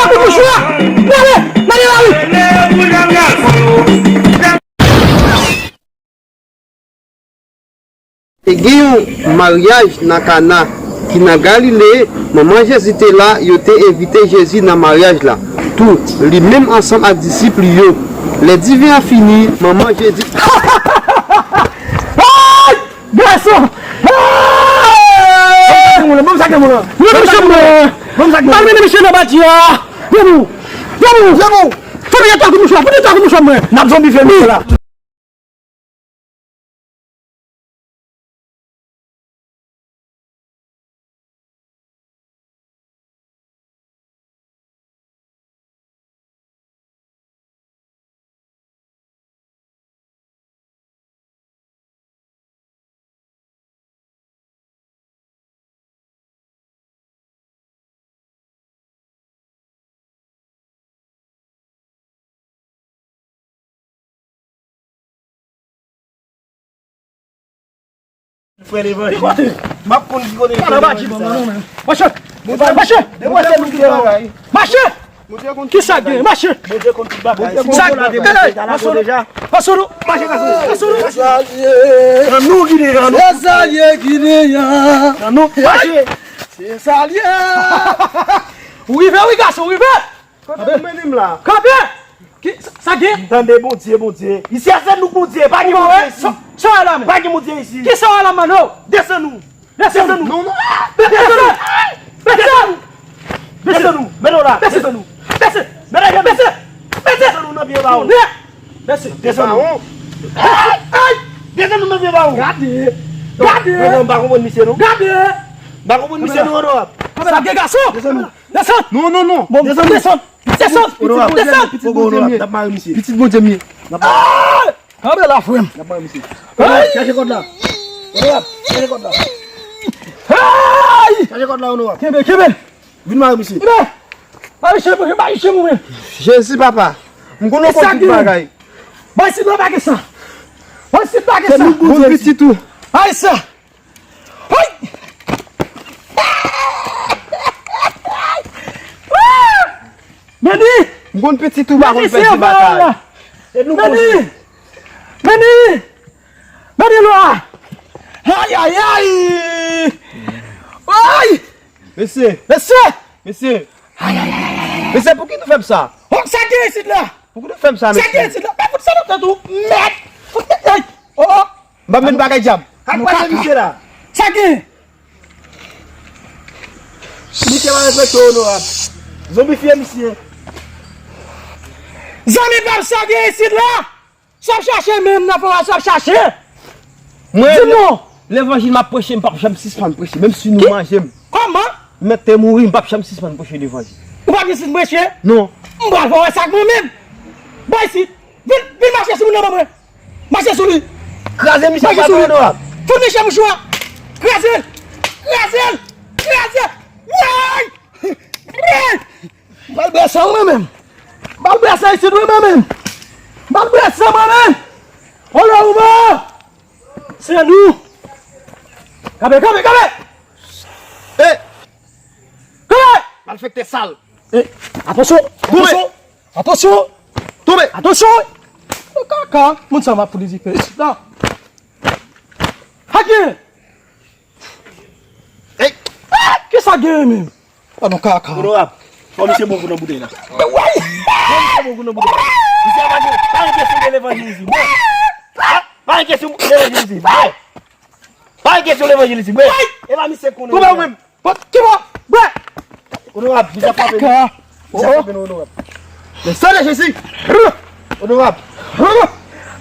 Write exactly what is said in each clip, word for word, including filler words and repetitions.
Mouchwa! N ale! N ale lari! E gen yon maryaj nan Kana ki nan Galile, manman Jezi te la, yo te envite Jezi nan maryaj la tou, li menm ansanm ak disip li yo. Lè diven an fini, manman Jezi. Ay! Gason! Ay! Ban m sa gen moun lan. Ban m sa gen moun lan. Ban m sa gen moun lan. Al mennen misye nan bati a! Vye mou! Vye mou! Vye mou! Fò m jete ak mouchwa, fò m jete ak mouchwa mwen. N ap zonbi fè misye la. Frè levanjil. M ap konn ki kote. Mache! Mache! Mache! Kisa gen? Mache! Bondye konn tout bagay. Sa gen? Hey! Mache nou! Mache, gason! Mache nou! An nou ki devan nou. Se sa l ye ki devan. An nou! Mache! Se sa l ye! Ou rive wi, gason, ou rive! Kote w mennen m la? Kanpe! Ki, sa, sa gen? M tande Bondye, Bondye. Isi a se nou Bondye, pa gen Bondye isi. Sa w la men? Pa gen Bondye isi. Kisa w la, mano? Desann ou. Desann ou. Non, non. Desann ou. Desann ou. Desann ou. Desann ou. Desann ou. Desann ou. Desann ou. Desann ou nan pye bawon. Desann ou. Desann ou nan pye bawon. Gade. Gade. M pa konprann misye non. Gade. M pa konprann misye non, onorab. Sa gen gason. Desann ou. Desann! Non, non, non! Bon, desann! Desann! Desann! Pitit Bondye m ye, pitit Bondye m ye. Pitit Bondye m ye. Kanpe la, frè m. N ap mare misye. Ay! Chache kòd la. Onorab, chache kòd la. Ay! Chache kòd la, onorab. Kenbe, kenbe. Vin mare misye. Kenbe. Mare misye, mare misye, mare misye. Jezi, papa. M konnen w konn tout bagay. Bay si nan bagay sa. Bay si nan bagay sa. Bon pitit ou. Ay sa. Hey! Meni! M konn pitit ou pa konn pèdi batay. Meni! Meni! Meni lwa! Ay, ay, ay! Ay! Mesye! Mesye! Mesye! Ay, ay, ay, ay, ay! Mesye, pouki nou fè m sa? Oh, sa gen isit la? Pouki nou fè m sa, mesye? Sa gen isit la? Mèt fout sa nan tèt ou! Mèt! Fout mèt! Ay! Oh, oh! M ap met bagay djab. Al kwaze misye la. Sa gen? Misye pa respekte onorab. Zonbifye misye. Zanmi pa m, sa gen isit la? Sa w ap chache menm nan fwa sa w ap chache? Mwen, levanjil m ap preche, m p ap janm sispann preche, menm si nou manje m. Kòman? M mèt te mouri, m p ap janm sispann preche levanjil. Ou p ap janm sispann preche? Non. M pral fè w wè sa ak mwen menm. Bay isit. Vin, vin mache sou moun nan ban mwen. Mache sou li. Kraze misye. Mache sou li. Fout misye mouchwa. Kraze l. Kraze l. Kraze l. Woy! Woy! M pral brase mwen menm. M pral brase isit mwen menm. M pral brase mwen menm. Onè ou mò. Se nou. Kanpe, kanpe, kanpe. Hey! Kanpe! Malfektè sal. Hey! Atansyon! Atansyon! Atansyon! Tonbe! Atansyon! Kaka! Moun sa m ap fout li dife. Non! Sa gen? Hey! Ah! Kisa gen menm? Ah non, kaka. Onorab, fò misye bon kou nan boutèy la. Men woy! Fò misye bon kou nan boutèy la. Misye pa gen, pa gen kesyon de levanjil isit. Bon. Pa gen kesyon de levanjil isit. Bon. Pa gen kesyon levanjil isit. Bon. E pa misye konnen. Koupe ou menm. Bon, ki bon? Bon. Onorab, misye ap frape nou. Misye ap frape nou, onorab. Le sang de Jésus. Onorab.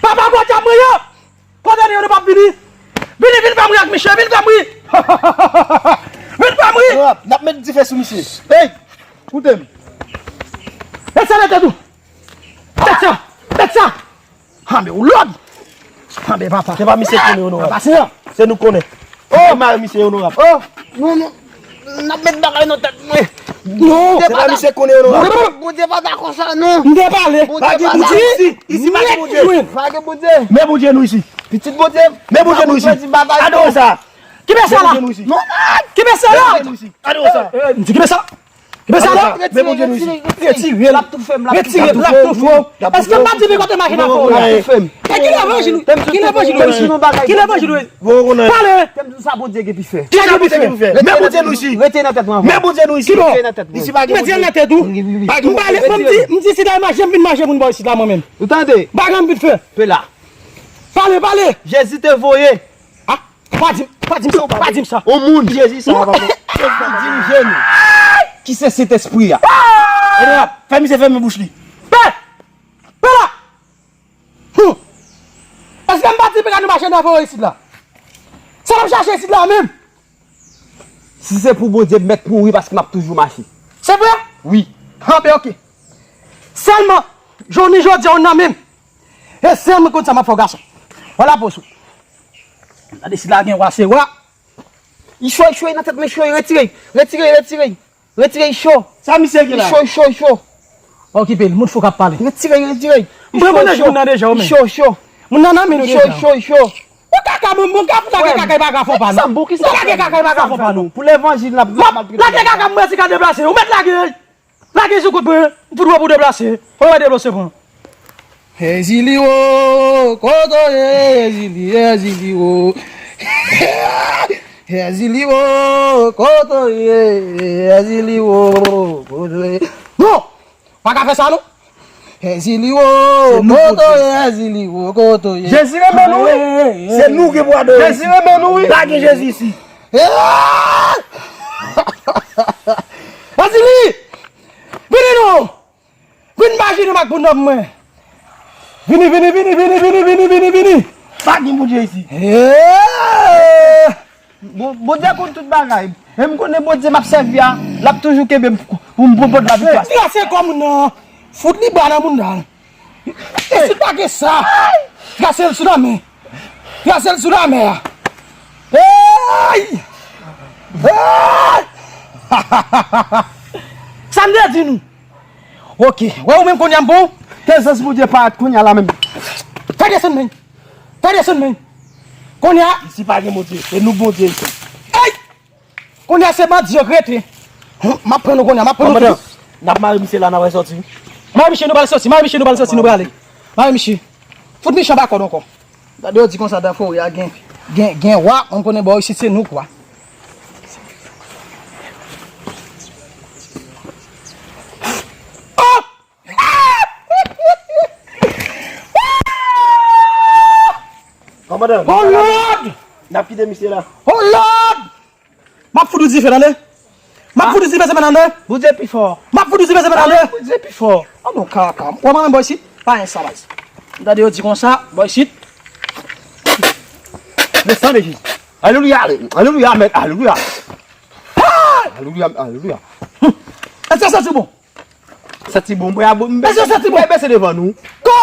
Papa Bondye mwen yo. Kondane yo, nou p ap vini. Vini, vin fè m ri ak misye, vin fè m ri. Vin fè m ri. Onorab, n ap met dife sou misye. Hey, koute m. Mete sa nan tèt ou. Tèt sa, tèt sa. Anben, ou lòd. Anben, papa. Se pa misye konnen, onorab. Papa, se yo. Se nou konnen. Oh, mare misye, onorab. Oh, non, non. N ap met bagay nan tèt mwen. Non. Se pa misye konnen, onorab. Bondye pa dakò sa, non. M te pale. Pa gen Bondye isi. Isi pa gen Bondye. Pa gen Bondye. Men Bondye nou isi. Pitit Bondye. Men Bondye nou isi. Adore sa. Ki mesye la? Non, non. Ki mesye la? Adore sa. M di ki mesye? Men sa la, men Bondye nou isi. Retire l. L ap toufe m, l ap toufe m. Retire l, l ap toufe w. Èske m pa di li kote machin nan fè w la? L ap toufe m. E ki levanjil ou? Ki levanjil ou? Ki levanjil ou? Pale. Tèm sa Bondye gen pou fè. Ki sa Bondye gen pou fè? Men Bondye nou isi. Rete nan tèt mwen. Men Bondye nou isi. Ki bò? Rete nan tèt mwen. Isi pa gen Bondye. Rete nan tèt ou. M pale, m di, m di si ta mache, m vin mache moun bò isit la mwen menm. Ou tande? Bagay m vin fè. Pe la. Pale, pale. Jezi te voye. Ah, pa di, pa di m sa, pa di m sa. On moun Jezi sa va dirije nou. Ki se Sentespri a. Fè misye fèmen bouch li. Pe! Pe la! Hum! Èske m pa di piga nou mache nan fò isit la? Sa n ap chache isit la menm? Si se pou Bondye, m mèt mouri paske m ap toujou mache. Se vre? Wi. Anben, oke. Sèlman, jodi, jodi a, ou nan men m. E sèlman konn sa m ap fè w, gason. Wala pòs ou. Gade si la gen wa, se wa. Li cho, li cho, li nan tèt mwen, cho, retire, retire, retire. Retire, li cho. Sa misye gen la? Li cho, li cho, li cho. Okipe l, moun fou k ap pale. Retire, retire. M reponn jou moun nan deja, ou menm. Li cho, li cho. Moun nan nan men nou deja. Li cho, li cho, li cho. Ou kaka, moun, moun ka fout lage kaka, e pa ka fò pa nou. Ou lage kaka, e pa ka fò pa nou. Pou levanjil, n ap, n ap lage kaka, m wè si ka deplase. Ou mèt lage. Lage sou kout mwen, m fout wè pou deplase. Fò wè deplase pran. Ezili wo, kote w ye, Ezili, Ezili wo. Ezili wo, kote w ye, Ezili wo, kote w ye. Non! Pa ka fè sa non! Ezili wo, kote w ye, Ezili wo, kote w ye. Jezi renmen nou wi! Se nou ki pou adore. Jezi renmen nou wi! Pa gen Jezi isi. Ezili! Vini non! Vin majini m ak bonòm mwen. Vini, vini, vini, vini, vini, vini, vini, vini. Pa gen Bondye isi. Eee! Bon, Bondye konn tout bagay. E m konnen Bondye m ap sèvi a, l ap toujou kenbe m pou m pran pòt laviktwa. Trase kò moun nan. Fout li ba nan moun nan. Isit pa gen sa. Trase l sou lanmè. Trase l sou lanmè a. Ey! Ey! Sa m te di nou? Oke. Wè ou menm kounye a m bon? Prezans Bondye parèt kounye a la menm. Fè desann men. Fè desann men. Kounye a. Isi pa gen Bondye. Se nou Bondye isi. Ey! Kounye a se bandi yo k rete. M ap pran nou kounye a, m ap pran nou tout. Kòmandan, n ap mare misye la, n ap sòti. Mare misye, nou pral sòti, mare misye, nou pral sòti, nou prale. Mare misye. Fout misye anba kòd ankò. Gade yo di konsa dan forè a gen, gen, gen wa, mwen konnen bò isit se nou k wa. Oh! Kòmandan, oh Lord! N ap kite misye la. Oh Lord! M ap fout ou dife, tande? M ap fout ou dife, se pa tande? Bondye pi fò. M ap fout ou dife, se pa tande? Bondye pi fò. An non, kaka. Ou wè mwen menm bò isit? Pa gen sa, baz. Gade yo di konsa, bò isit. Desann, Jezi. Alelouya, alelouya, amèn, alelouya. Alelouya, alelouya. Èske sa santi bon? Santi bon, mwen a bon. Èske sa santi bon? Mwen bese devan nou. Ko!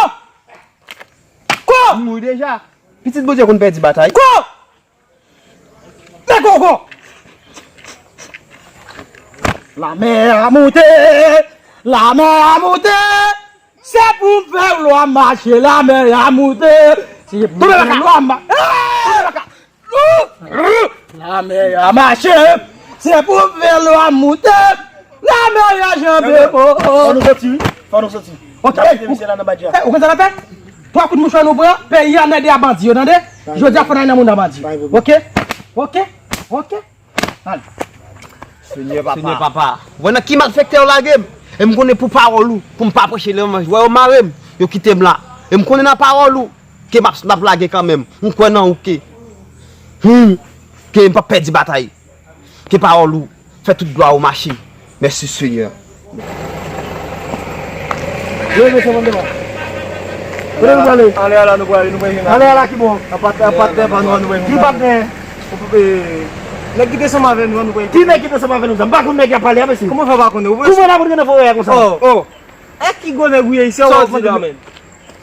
Ko! M mouri deja. Pitit Bondye konn pèdi batay. Ko! Men koko! Lamè a moute! Lamè a moute! Se pou m fè lwa mache, lamè a moute! Se pou m fè lwa mache! Lamè a mache! Se pou m fè lwa moute! Lamè a janbe mo! Fò nou soti, wi. Fò nou soti. Ok. N ap kite misye la nan badja. Ou konn sa n ap fè? Twa kout mouchwa nou pran, peyi a nan de a bandi yo, tande? Jodi a fò n al nan moun nan bandi. Ok? Ok? Ok? Ale. Senyè papa. Senyè papa. Ou wè nan ki malfektè yo lage m? E m konnen pou pawòl ou, pou m pa preche levanjil. Ou wè yo mare m, yo kite m la. E m konnen nan pawòl ou, ke m ap, m ap lage kanmenm. M kwè nan ou ke. Hmm. Ke m p ap pèdi batay. Ke pawòl ou fè tout glwa ou mache. Mèsi, Senyè. Yo, mesye, mande mwen. Kote nou prale? Ale a la, nou prale, nou prale. Ale a la ki bò? An patnè, an patnè pa nou, nou prale. Ki patnè? Nèg ki te ansanm avè nou an, nou prale. Ki nèg ki te ansanm avè nou? M pa konn nèg y ap pale a, mesye. Kòman fè w pa konnen? Kòman n ap rantre nan forè a konsa? Oh, oh. E ki gwo nèg ou ye isi a, w ap di la menm?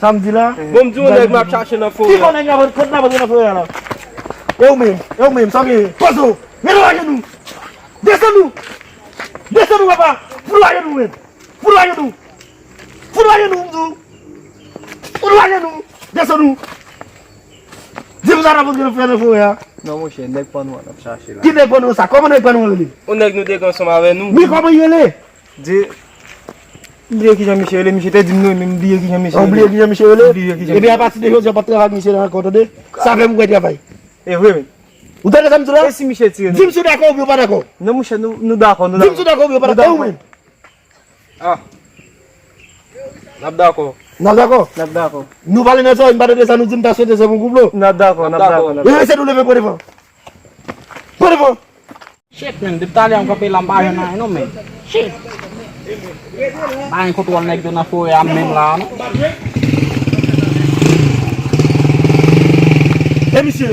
Sa m di la? Bon, m di yon nèg m ap chache nan forè a. Ki fò nèg la, kot la, nan forè a la? E ou menm, e ou menm, sa w genyen? Poze w! Mete w ajenou! Desann ou! Desann ou, papa! Fout w ajenou, menm! Fout w ajenou! Fout w ajenou, m di w! Fout w ajenou! Desann ou! Di m sa n ap fè nan forè a. Non, monchè, nèg pa nou an n ap chache la. Ki nèg pa nou sa? Kòman nèg pa nou an rele? Yon nèg nou te gen ansanm avè nou. Wi, kòman l rele? Di, m bliye kijan misye rele, misye te di m non, men m bliye kijan misye rele. Ou bliye kijan misye rele? M bliye kijan misye rele. Ebyen, apati de jodi a, w p ap travay ak misye la ankò, tande? Sa fè m kwè travay. E vre, men. Ou tande sa m di w la? E si misye tire nou? Di m si w dakò oubyen w pa dakò. Non, monchè, nou, nou dakò, nou dakò. Di m si w dakò oubyen w pa dakò. E ou menm? Ah. N ap dakò. N ap dakò? N ap dakò. Nou pale nan zòrèy, m pa tande sa nou di, m ta swete se pou konplo. N ap dakò, n ap dakò, n ap dakò. Yo, mesye, nou leve, pran devan. Pran devan. Shit, men, depi talè m kanpe la, m pa jwenn anyen non, men. Shit. Pa gen kontwòl nèg yo nan forè a menm la, non. E misye?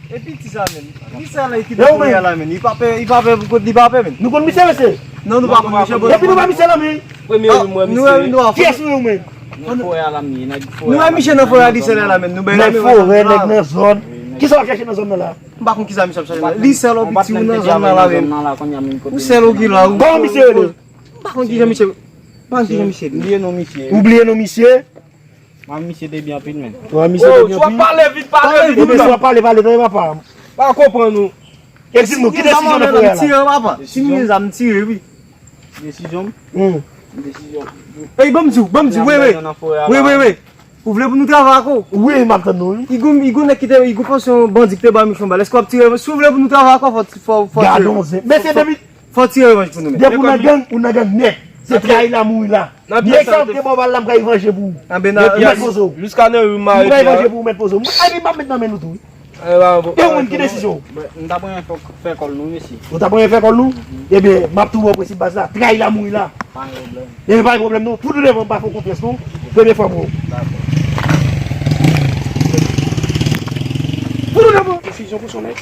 E piti sa menm. Misye la ki nan forè a la menm. Li pa pè, li pa pè pou kote li pa pè menm. Nou konn misye, mesye? Non, nou pa konn misye, bon. Epi nou pa misye la, men. Premye wi, mwen misye. Kiyès nou, menm? Nan forè a la, men, nèg forè a. Nou wè misye nan forè a, li sèl la menm. Nou bay nèg forè, nèg nan zòn. Kisa w ap chache nan zòn nan la? M pa konn kisa misye ap chache la. Li sèl ou piti ou nan zòn nan la menm. Ou sèl ou ki la. Kòman misye rele? M pa konn kijan misye, m pa konn kijan misye rele. M bliye non misye. Ou bliye non misye? Mwen misye te byen anpil, men. Mwen misye te byen anpil. Oh, si w ap pale vit, pale vit. Ebyen, si w ap pale, pale, tande papa. Pa konprann ou. E di m non, ki desizyon nan forè a la? Tire, papa. Si m gen zam, tire, wi. Desizyon m? Hmm. Desizyon. Ey, ban m di w, ban m di w, wi, wi. Wi, wi, wi. Ou vle pou nou travay ak ou? Wi, m ap tann nou, wi. Igon, igon nèg ki te, igon panse yon bandi ki te ba misyon bal. Èske w ap tire? Si w vle pou nou travay ak ou, fò, fò, fò tire. Gadon zen. Mesye David. Fò w tire revanj pou nou menm. Depi w nan gang, ou nan gang nèt. Se trayi la, mouri la. Nèg sa yo te ba w bal la, m pral vanje pou ou. Mèt poze w. Jiska nan ri m mare. M pral vanje pou ou, mèt poze w. Ay, m ap met nan men nou tou, wi. E ou menm ki desizyon w? M t ap renmen fè, fè kòl nou, mesye. Ou t ap renmen fè kòl nou? Ebyen, m ap tou ba w prensip baz la. Trayi la, mouri la. Pa gen pwoblèm. Ebyen, pa gen pwoblèm non. Pou nou devan, m pa fè w konfyans non. Premye fwa m wè w. Pou nou devan. Desizyon pou son nèg.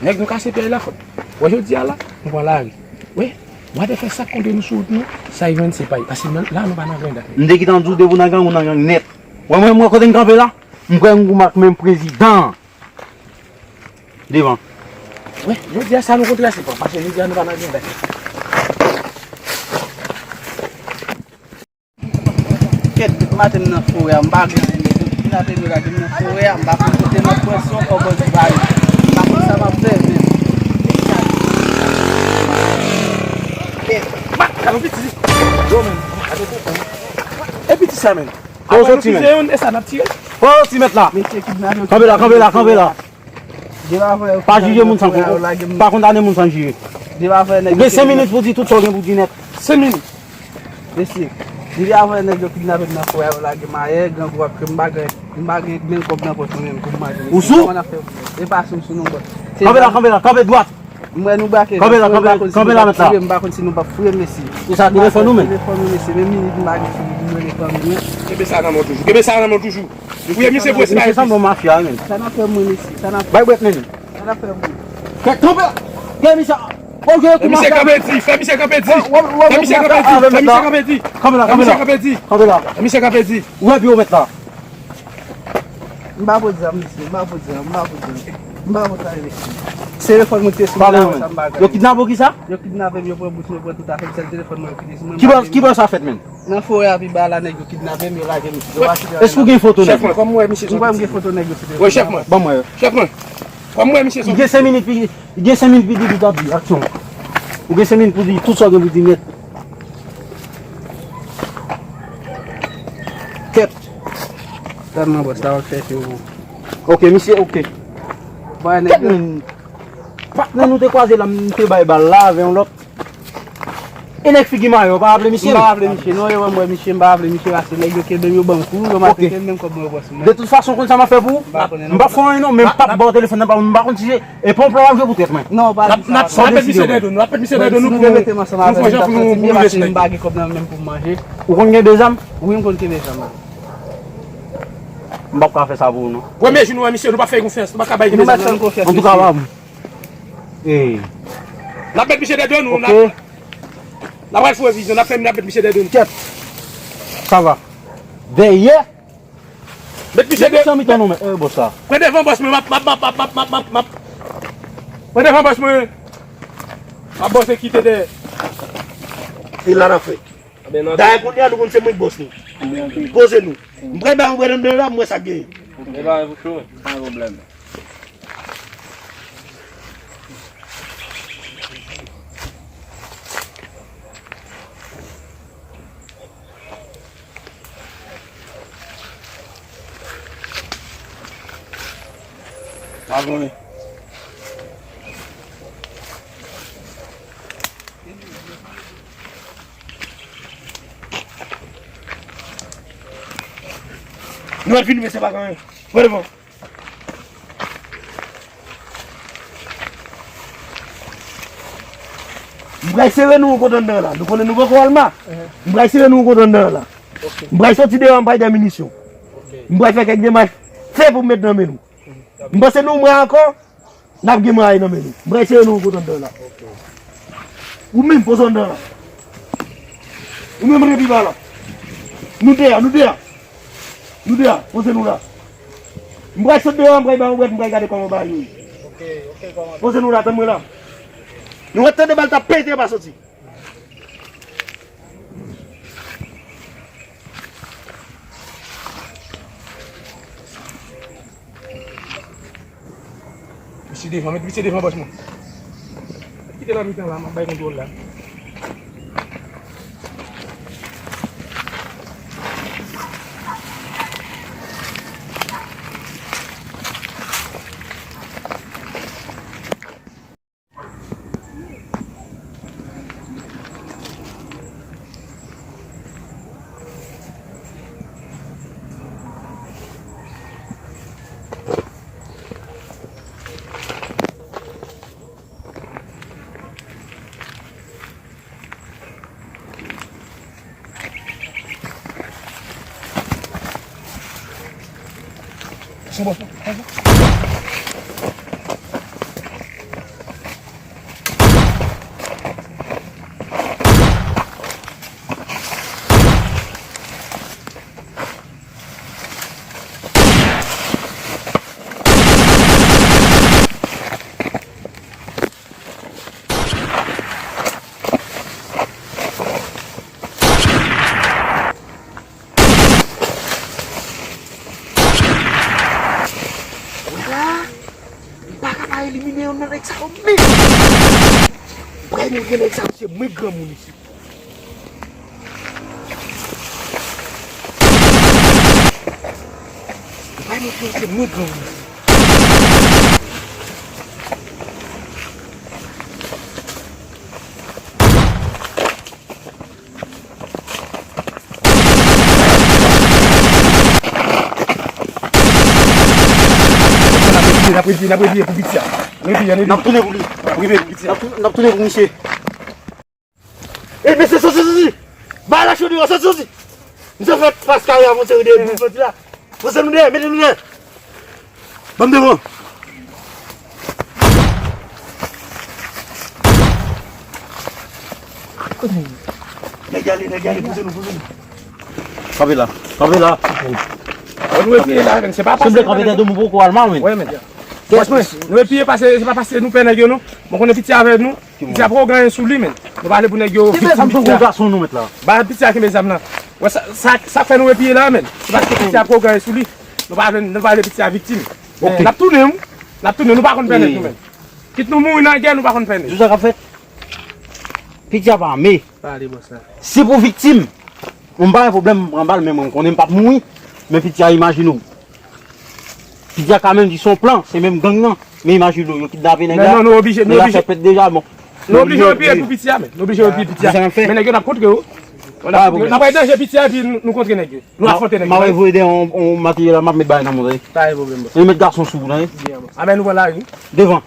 Nèg nou kase pyè la fòt. Wè jodi a la, nou pran lari. Wè, wè te fè sa kontre nou sou wout nou, sa y jwenn se pay. Paske la nou pa nan grenn dat. M te gentan di w depi w nan gang, ou nan gang nèt. Wè mwen, mwen kote m kanpe la, m kwè m goumen ak menm prezidan an. Devan. Wè, jodi a sa nou kontre a se pa, paske jodi a nou pa nan grenn dat. Kèt, depi maten m nan forè a, m pa gen anyen, men depi maten m lage m nan forè a, m pa konn kote m ap pran swen ankò bandi pa yo. M pa konn sa m ap fè, men. Kèt. Yo, men, gade kote. E piti sa, men. Fò w soti, men. Fò w soti, mèt la. Kanpe la, kanpe la, kanpe la. Pa jije moun san, pa kondane moun san jije. Ou gen senk minit pou di tout sa w gen pou di nèt. Senk minit. Mesye, depi avan nèg yo kidnape m nan forè a, yo lage m ayè, grangou ap kriye m, m pa gen, m pa gen menm kòb nan pòch mwen menm pou m manje. Ou sou? Kòman n ap fè? E pa sou, sou non, bòs. Kanpe la, kanpe la, kanpe dwat. M wè nou brake. Kanpe la, kanpe la, kanpe la, mèt la. M pa konn si nou p ap fouye m, mesye. Se sa, telefòn ou menm? Telefòn ou, mesye, menm minit m pa gen sou li, m rele fanmi mwen. Kenbe sa nan men w toujou. Kenbe sa nan men w toujou. Ou ye misye prensipal. Misye sanble yon mafya wi menm. Sa n ap fè mwen, mesye? Sa n ap, bay bwèt men. Sa n ap fè mwen? Fè kanpe. Gen misye. Bon, gen kou mafya. Fè misye kanpe di, fè misye kanpe di. Fè misye kanpe di, fè misye kanpe di. Kanpe la, kanpe la. Fè misye kanpe di. Kanpe la. Fè misye kanpe di. Ou wè pye w mèt la. M pa pot zam, mesye, m pa pot zam, m pa pot zam. M pa pot zam, mesye. Telefòn mwen te sou la, sa m pa gen. Yo kidnape w kisa? Yo kidnape m, yo pran bous mwen, yo pran tout afè m, sèl telefòn mwen yo kite sou mwen. Ki bò, ki bò sa fèt menm? Nan forè a pi ba la, nèg yo kidnape m, yo lage m isit. Yo pa kite m. Èske w gen foto nèg yo? Chèf mwen, kòm m wè misye soti. M kwè m gen foto nèg yo sou telefòn. Wi, chèf mwen. Ban m wè yo. Chèf mwen. Kòm m wè misye soti. Gen senk minit pi, gen senk minit pi di, di, di, aksyon. Ou gen senk minit pou di tout sa w gen pou di nèt. Kèt. Tèlman bòs la w ap chèche w. Ok, misye, ok. Kèt, men. Patnè nou te kwaze la, m te bay bal la avè yon lòt. E nèg figi mayo, w pa raple misye? M pa raple misye, non, e wè m wè misye, m pa raple misye, paske nèg yo kenbe m, yo ban m kou, yo maltrete m, menm kòb mwen yo pran sou mwen. De tout fason, konn sa m ap fè pou ou? M pa konnen non. M p ap fè anyen non, men m p ap ba w telefòn nan pa ou, m pa konn si se, e pa yon plan w ap jwe pou tèt mwen. Non, pa di sa. N ap, n ap, n ap met misye dèyè do nou, n ap met misye dèyè do nou pou nou, nou fè yon jan pou nou, pou nou rete ansanm avè m, paske m pa gen kòb nan men m pou m manje. Ou konn gen de zam? Wi, m konn kenbe zam la. M p ap ka fè sa pou ou non. Premye jou nou wè misye, nou pa fè konfyans, nou pa ka bay kenbe zam nan. Nou mèt fè l konfyans, mesye. Antouka, pa bon. Ey. N ap met misye dèyè do nou, n ap. Ok. N ap al fè revizyon, n ap fè, n ap met misye dèyè do nou. Kèt. Sa va. Dèyè. Met misye dèyè. Met misye an mitan nou, men. Eh, bòs la. Pran devan bòs mwen, m ap, m ap, m ap, m ap, m ap, m ap. Pran devan bòs mwen. M ap bòse kite dèyè. E la n ap fè. Dayè kounye a nou konn se mwen k bòs nou. Poze nou. M pral ba yon brèd anndan la, m wè sa k genyen. E pa pou cho, pa gen pwoblèm. Avan. Nou ap vin, mesye, pa kanyen. Pran devan. M pral sere nou yon kote anndan la. Nou konnen nou poko al ma. M pral sere nou yon kote anndan la. M pral soti deyò, m pral gen minisyon. M pral fè kèk demach, fè pou m met nan men nou. M panse nou mwen ankò, n ap gen mwayen nan men nou. M pral sere nou yon kote anndan la. Ou menm, poze w anndan la. Ou menm, rete pi ba la. Nou deyò, nou deyò. Nou deyò, poze nou la. M pral sot deyò, m pral ba yon bwèt, m pral gade kòman bagay yo ye. Poze nou la, tann mwen la. Nou ap tande bal t ap pete, pa soti. Misye devan, met misye devan bòs mwen. Kite nan mitan la, m ap bay kontwòl la. Wè la, m pa ka pa elimine youn nan nèg sa yo menm. M pral montre nèg sa yo se mwen granmoun isit. M pral montre yo se mwen granmoun isit. N ap repiye, n ap repiye pou piti a. N ap repiye, n ap repiye. N ap tounen pou li. N ap repiye pou piti a. N ap tou-, n ap tounen pou misye. E mesye, soti, soti! Bay la chodi, soti, soti! Misye fè pas kare a, yon seri de moun soti la. Poze nou dèyè, mete nou dèyè. Ban m devan. Nèg ale, nèg ale, poze nou, poze nou. Kanpe la, kanpe la. Bon, nou repiye la, men se pa pase. Sanble kanpe tèt ou, mwen poko al mal, men. Wi, men. Kès mwen. Nou repiye pase, se pa pase nou pè nèg yo, non. Mwen konnen piti avè nou. Piti a poko gen anyen sou li, men. Nou pa vle pou nèg yo viktim piti a. Kenbe zam tankou gason nou mèt la. Ba piti a kenbe zam la. Wè sa, sa, sa fè nou repiye la, men. Se paske piti a poko gen anyen sou li. Nou pa vle, nou pa vle piti a viktim. Ok. Men n ap tounen, wi. N ap tounen, nou pa konn pè nèg nou, men. Kit nou mouri nan gè, nou pa konn pè nèg. Jou sa k ap fèt. Piti a pa ame. Pale, bòs la. Si pou viktim, mwen pa gen pwoblèm, m pran bal, men mwen konnen m p ap mouri. Men piti a, imajine w. Piti a ka menm di se yon plan, se menm gang nan. Men imajine w, yo kidnape nèg la. Men non, nou oblije, nou oblije. Nèg la fè pèt deja, bon. Nou oblije repiye pou piti a, men. Nou oblije repiye piti a. Men nèg yo n ap kontre yo. N ap wè danje piti a, epi nou, nou kontre nèg yo. Nou afwonte nèg yo. M ap voye de yon, yon materyèl la, m ap met bagay nan mwen, tande. Pa gen pwoblèm, bòs. Nou met gason sou ou, tande. Amèn, nou pran lari. Devan.